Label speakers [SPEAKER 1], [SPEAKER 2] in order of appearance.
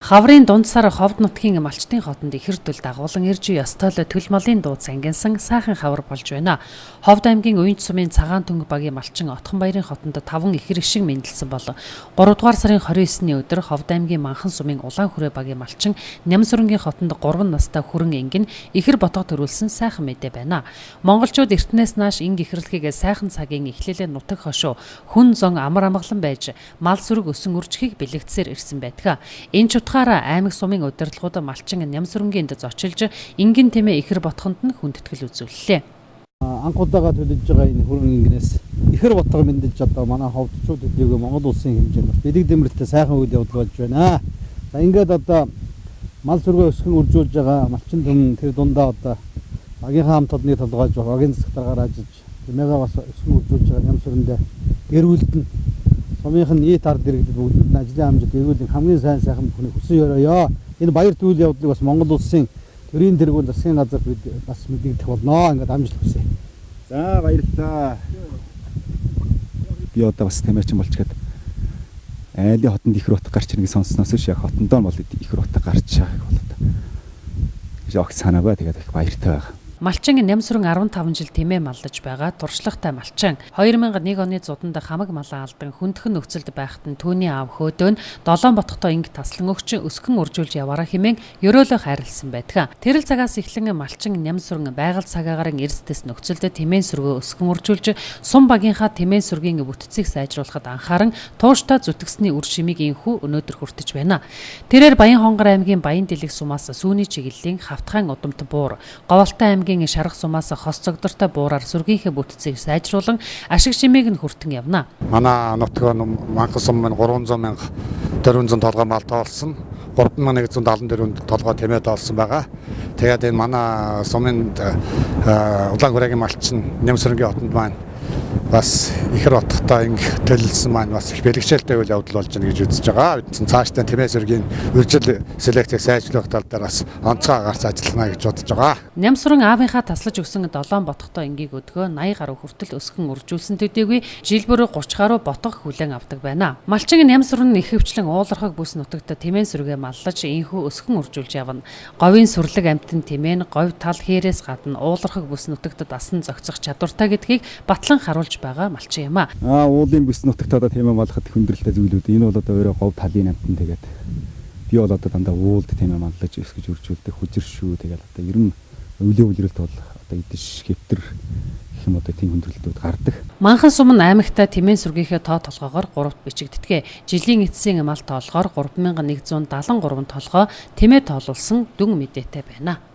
[SPEAKER 1] Хаврын дунд сар Ховд нутгийн Малчдын хотонд ихэр төл дагуулан ирж ёстой л төл малын дуу цангинсан сайхан хавар болж байна. Ховд аймгийн Уянч сумын Цагаан түнг багийн малчин Отхонбаярын хотонд 5 ихэр ишин мэндэлсэн бол 3 дугаар сарын 29-ний өдөр Ховд аймгийн Манхан сумын Улаан хүрээ багийн малчин Нямсүрэнгийн хотонд 3 настай хүрэн ингэн ихэр ботго төрүүлсэн сайхан мэдээ байна. Монголчууд эртнээс нааш инг ихэрлэгийг сайхан цагийн эхлэлээ нутаг хошуу хүн зон амар амгалан байж мал сүрэг өсөн үржихийг бэлэгдсээр ирсэн байдаг. Энэ ч утгаараа аймаг сумын удирдлагууд малчин Нямсүрэнгийн зочилж ингэн тэмээ ихэр ботхонд нь хүндэтгэл үзүүллээ.
[SPEAKER 2] Анх удаага төлөж байгаа энэ хүрэн ингэнээс ихэр ботго мэндэлж одоо манай ховдчууд төдийгүй Монгол улсын хэмжээнд бас бэлэг дэмрэлтэй сайхан үйл явдал болж байна. За ингээд одоо мал сүргээ өсгөн үржүүлж байгаа малчин түмэн тэр дундаа одоо багийнхаа хамт олоныг толгойж багийн засаг даргаар ажиллаж тэмээгээ бас өсгөн үржүүлж байгаа Нямсүрэндээ гэрүүлдэн сумынх нь нийт ард иргэдэд бүгдэнд нь ажлын амжилт эргүүлэн хамгийн сайн сайхан бүхнийг хүсэн ёроёо. Энэ баяр үйл явдлыг бас Монгол улсын төрийн тэргүүн засгийн газар бид бас мэдэгдэх болно. Ингээд амжилт хүсье.
[SPEAKER 3] За баярлалаа. Би одоо бас тамирчин болчиход айлын хотонд ихэр утга гарч ирнэ гэж сонссноос биш яг хотондоо бол ихэр утга гарч байгааг бол одоо огт санаагүй, тэгээд их баяртай байгаа.
[SPEAKER 1] Малчин Нямсүрэн 15 жил тэмээ маллаж байгаа туршлагатай малчин. 2001 оны зуданд хамаг малаа алдан хүндхэн нөхцөлд байхад нь түүний аав хөөдөө нь долоон ботготой инг таслан өгч өсгөн үржүүлж яваараа хэмээн ерөөлөө хайрлсан байдаг. Тэр л цагаас эхлэн малчин Нямсүрэн байгаль цагаагаар эрсдэс нөхцөлд тэмээн сүргөө өсгөн үржүүлж сум багийнхаа тэмээн сүргийн бүтцийг сайжруулахад анхааран тууштай зүтгэсний үр шимийг инхүү өнөөдөр хүртэж байна. Тэрээр Баян-Хонгор аймгийн Баян дэлэг сумаас сүүний чиглэлийн хавтгайн удамт буур, Говьолтой аймгийн Шарга сумаас хос цогдортой буураар сүргийнхээ бүтцийг сайжруулан ашиг шимээг нь хүртэн явна.
[SPEAKER 4] Манай нутгийн Манхан сум маань 300 мянга 400 толгой мал тоолсон. 3174 толгой тэмээ тоолсон байгаа. Тэгээд энэ манай сумын Улаан хүрээгийн малчин Нямсүрэнгийн хотонд маань бас ихэр отохтой инг төлөлсөн маань бас их бэлэгшээлтэй үйл явдал болж байна гэж үзэж байгаа. Бид цаашдаа тэмээ сүргийн үржил селекцийг сайжруулах тал дээр бас онцгой агаар ажиллана гэж бодож байгаа.
[SPEAKER 1] Нямсүрэн аавынхаа таслаж өгсөн долоон ботготой ингийг өдгөө 80 гаруй хүртэл өсгөн үржүүлсэн төдийгүй жил бүр 30 гаруй ботго хүлээн авдаг байна. Малчин Нямсүрэн ихэвчлэн уулархаг бүс нутагт тэмээн сүргээ маллаж инхүү өсгөн үржүүлж явна. Говийн сүрлэг амьтан тэмээн говь тал хээрээс гадна уулархаг бүс нутагт дасан зохицох чадвартай гэдгийг батлан харуулж байгаа малчин юм а.
[SPEAKER 3] Уулын бүс нутагт одоо тэмээ маллахад хүндрэлтэй зүйлүүд. Энэ бол одоо өөрөө говь талын амьтан, тэгээд би бол одоо дандаа уулд тэмээ маллаж өсгөж үржүүлдэг хүжир шүү. Тэгээд одоо ер нь өвлийн үлрэлт бол одоо идэж хэвтэр гэх юм одоо тийм хүндрэлтүүд гардаг.
[SPEAKER 1] Манхан сум нь аймагта тэмээн сүргийнхээ тоо толгоогоор 3-т бичигддэг. Жилийн эцсийн мал тоолгоор 3173 толгой тэмээ тоолуулсан дүн мэдээтэй байна.